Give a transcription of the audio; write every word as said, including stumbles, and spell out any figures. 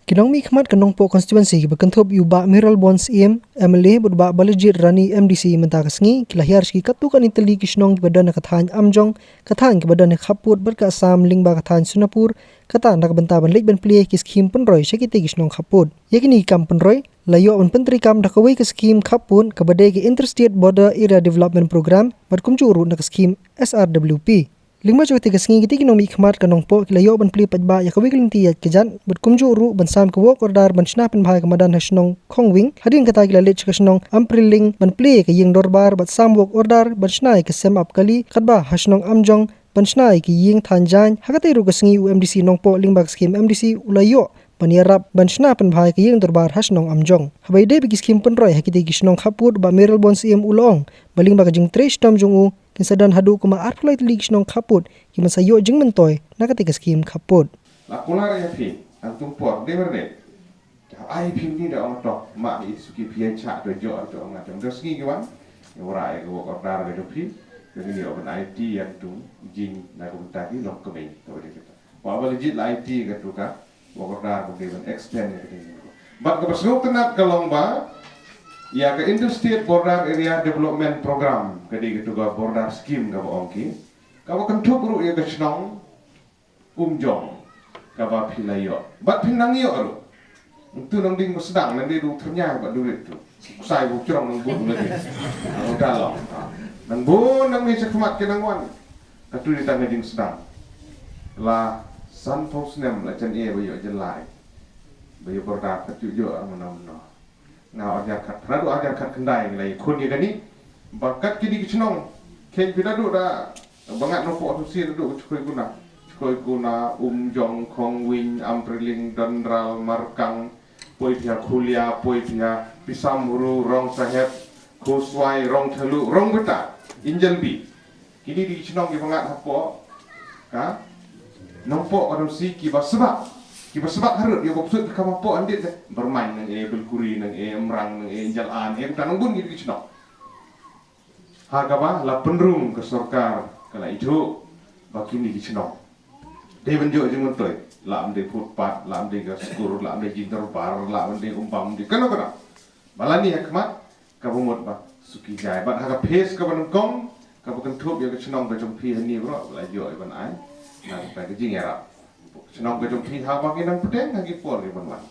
Ki nongmihkhmat ka Nongpoh constituency kiba kynthup ïa u Bah Mayralborn Syiem, M L A, bad u Bah Balajied Rani, M D C, mynta ka sngi ki la hiar sha ki katto katne tylli ki shnong kiba don ha ka thaiñ Amjong, ka thaiñ kaba don ha khappud bad ka Assam lyngba ka thaiñ Sonapur, kata na ka bynta ban leit ban plie ki skhim pynroi sha kitei ki shnong khappud. Ïa kine ki kam pynroi la ïoh ban pyntreikam da kawei ka skhim khappud kaba dei ka Interstate Border Area Development Programme bad kumjuh ruh na ka skhim S R W P. Lyngba jong katei ka sngi, kitei ki nongmihkhmat ka Nongpoh ki la ïoh ban plie paidbah ïa kawei ka lynti ïaid ka jat bad kumjuh ruh ban sam ka work order ban shna pynbha ïa ka madan ha shnong Khongwing. Hadien kata ki la leit sha ka shnong Ampriling ban plie ïa ka ïing dorbar bad sam work order ban shna ïa ka sem ap kali, katba ha shnong Amjong ban shna ïa ka ïing thaiñ jaiñ. Ha katei ruh ka sngi, u M D C Nongpoh lyngba ka skhim M D C u la ïoh ban ïarap ban shna pynbha ïa ka ïing dorbar ha shnong Amjong. Haba ïadei bad ki skhim pynroi ha kitei ki shnong khappud, u Bah Mayralborn Syiem u la ong ba lyngba ka jingtrei shitom jong u, kin sa don haduh kumba arphew lai tylli ki shnong khappud kiban sa ïoh jingmyntoi na katei ka skhim khappud. La kular ïa phi, hangtum por, dei byrne. Ai phi ni da ong to, ma i suki phi ïa cha to jo to nga to. Ynda sngi ki wan, ïa wara ïa ka work order ka jong phi, ïa kini ïa ban ai ti ïa tu jing na ka bynta ki long kmie, ka bynta kita. Wa ba legit la ai ti ka tu ka work order ka dei ban extend ïa ka dei. Bad kaba sngewtynnat ka long ba ïa ka Interstate Border Area Development Program ka dei ka tu ka border scheme kaba ong ki. Kaba kynthup ruh ïa ka shnong Umjong kaba phi la ïoh. Bad phi nang ïoh ruh. Ntu nang ding ba sdang nang dei du tyrñai bad du rit tu. Ksai bu chrong nang bun lagi. Nang uta long. Nang bun nang ni shakhmat ki nang wan. Ka tu ni tang ka jingsdang. La sanphew snem la jan e ba ïoh jyllai. Ba ïoh border ka tu ïoh ar mano mano. Nga arjar khat, pynadu arjar khat khyndai ngi la ïakhun ïa kane. Ba kat kine ki chnong. Khein pynadu da ba ngat Nongpoh tu si nadu Chkoi Kuna. Chkoi Kuna, Umjong, Khongwing, Ampriling, Dondral, Markang, poi phi ha Khulia, poi phi ha Pisam Huru, Rong Sahep, Khoswai, Rong Thalu, Rong Beta, Injalbi. Kine dei ki chnong kiba ngat hapoh ka Nongpoh ka Nongsi kiba sbak, kiba sbak harud ïa ka psut ka hapoh Andit de. Byrmain nang e, Bylkuri nang e, Mrang nang e, Jalan e, uta nang bun kine ki chnong. Ha kaba la pynrung ka sorkar ka la ithuh ba kine ki chnong dei ban ïoh jingmyntoi, la ym dei footpath, la ym dei ka skur, la ym dei jingdorbar, la ym dei umbam, dei kano kano. Ba la ni ha khmat kaba mut ba suki jai. Bad ha ka phase kaba nyngkong kaba kynthup ïa ka chnong ka jong phi hani bro, la ïoh ïa ban ai na ka jingïarap. Chnong ka jong phi ha ba ki nang pdeng ha ki por ki ban wan.